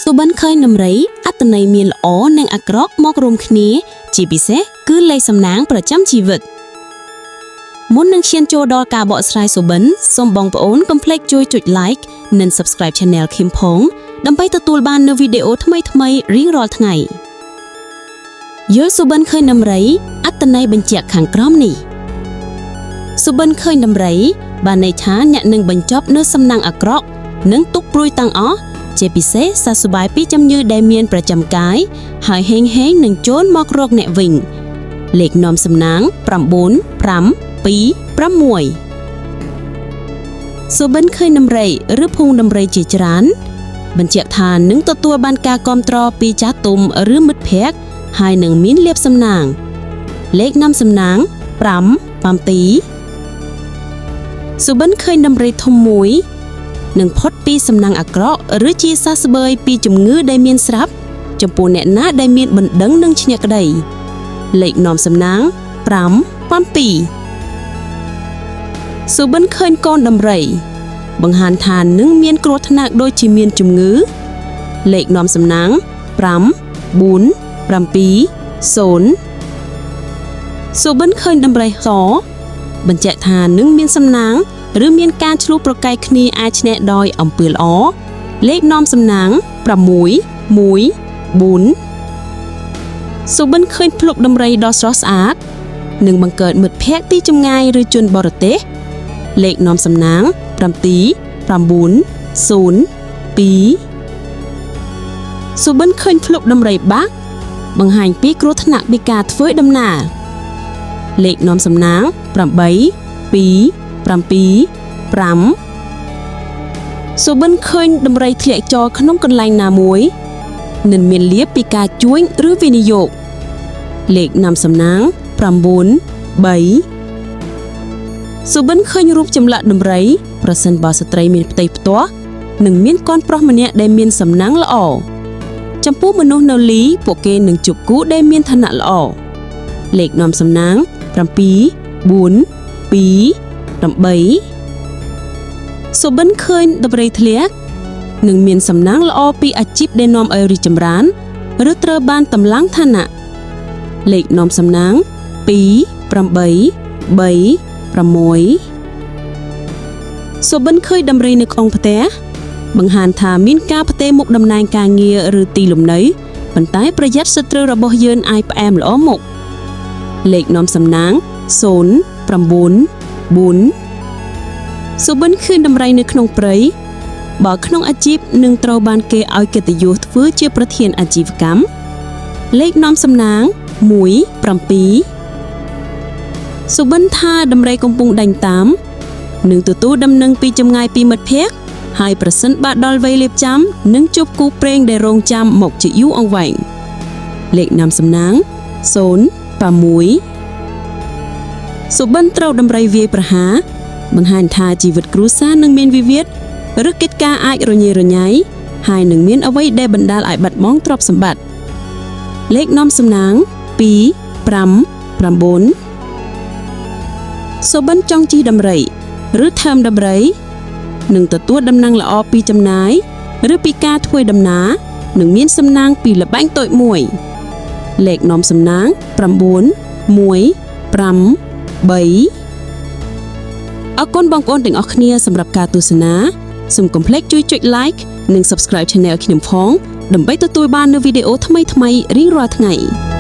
សុបិនឃើញដំរីអត្តន័យមានល្អនិងអាក្រក់មករួមគ្នា ជាពិសេសគឺលេខសំណាងប្រចាំជីវិតមុននឹងឈានចូលដល់ការបកស្រាយសុបិនសូមបងប្អូនកុំភ្លេចជួយចុច Like និង Subscribe Channel ខឹមផងដើម្បីទទួលបាននូវវីដេអូថ្មីៗរៀងរាល់ថ្ងៃយល់សុបិនឃើញដំរីអត្តន័យបញ្ជាក់ខាងក្រោមនេះសុបិនឃើញដំរីបានន័យថាអ្នកនឹងបញ្ចប់នៅសំណាងអាក្រក់និងទុក្ខព្រួយទាំងអស់ជាពិសេសសះស្បើយពីជំងឺដែលមានប្រចាំកាយហើយហេងហេងនឹងចូលមករកអ្នកវិញលេខនាំសំណាង9 5 2 6សុបិនឃើញដំរីឬភូងដំរីជាច្រើន បញ្ជាក់ថានឹងទទួលបានការគាំទ្រពីចាស់ទុំឬមិត្តភ័ក្តិហើយនឹងមានលាភសំណាង លេខនាំសំណាង5 7សុបិនឃើញដំរីធំមួយនឹងផុតពីសំណាងអាក្រក់ឬជាសះស្បើយពីជំងឺដែលមានស្រាប់ចំពោះអ្នកណាដែលមានបណ្ដឹងនិងឈ្នះក្តីលេខនាំសំណាង5 7សុបិនឃើញកូនដំរី បង្ហាញថានឹងមានគ្រោះថ្នាក់ដូចជាមានជំងឺ លេខនាំសំណាង5 4 7 0សុបិនឃើញដំរីសបញ្ជាក់ថានឹងមានសំណាង ឬមានការឆ្លោះប្រកែកគ្នាអាចឈ្នះដោយអំពើល្អលេខនាំសំណាង6 1 4សុបិនឃើញភ្លុកដំរីដ៏ស្រស់ស្អាតនឹងបង្កើតមិត្តភក្តិទីចម្ងាយឬជនបរទេសលេខនាំសំណាង7 9 0 2សុបិនឃើញភ្លុកដំរីបាក់បង្ហាញពីគ្រោះថ្នាក់ពីការធ្វើដំណើរលេខនាំសំណាង8 2 7 5សុបិនឃើញដំរីធ្លាក់ចោលក្នុងកន្លែងណាមួយនឹងមានលាភពីការជួញឬវិនិយោគលេខនាំសំណាង9 3សុបិនឃើញរូបចម្លាក់ដំរីប្រសិនបើស្ត្រីមានផ្ទៃផ្ទះនឹងមានកូនប្រុសម្នាក់ដែលមានសំណាងល្អចំពោះមនុស្សនៅលីពួកគេនឹងជួបគូដែលមានឋានៈល្អលេខនាំសំណាង7 4 2 8សុបិនឃើញដំរីធ្លាក់នឹងមានសំណាងល្អពីអាជីពដែលនាំឲ្យរីកចម្រើនឬត្រូវបានតម្លើងឋានៈលេខនាំសំណាង2 8 3 6សុបិនឃើញដំរីនៅក្នុងផ្ទះបង្ហាញថាមានការផ្ទេរមុខតំណែងការងារឬទីលំនៅប៉ុន្តែប្រយ័ត្នសត្រូវរបស់យើងអាចផ្អែមល្អមុខលេខនាំសំណាង0 9 4សុបិនឃើញដំរីនៅក្នុងព្រៃបើក្នុងអាជីពនឹងត្រូវបានគេឲ្យកិត្តិយសធ្វើជាប្រធានអាជីវកម្មលេខនាំសំណាង1 7សុបិនថាដំរីកំពុងដេញតាមនឹងទទួលដំណឹងពីចម្ងាយពីមិត្តភ័ក្តិហើយប្រសិនបើដល់វ័យរៀបចំនឹងជួបគូព្រេងដែលរងចាំមកជាយូរអង្វែងលេខនាំសំណាង0 6សុបិនត្រូវដំរីវាយប្រហារបង្ហាញថាជីវិតគ្រួសារនឹងមានវិវាទឬកិច្ចការអាចរញ៉េរញ៉ៃហើយនឹងមានអ្វីដែលបណ្ដាលឲ្យបាត់បង់ទ្រព្យសម្បត្តិលេខនាំសំណាង2 5 9សុបិនចង់ជិះដំរីឬថើមដំរីនឹងទទួលដំណឹងល្អពីចំណាយឬពីការធ្វើដំណើរនឹងមានសំណាងពីល្បែងតូចមួយលេខនាំសំណាង9 1 5 3អរគុណបងប្អូនទាំងអស់គ្នាសម្រាប់ការទស្សនាសូមកុំភ្លេចជួយចុច Like និង Subscribe Channel ខ្ញុំផងដើម្បីទទួលបាននូវវីដេអូថ្មីៗរៀងរាល់ថ្ងៃ។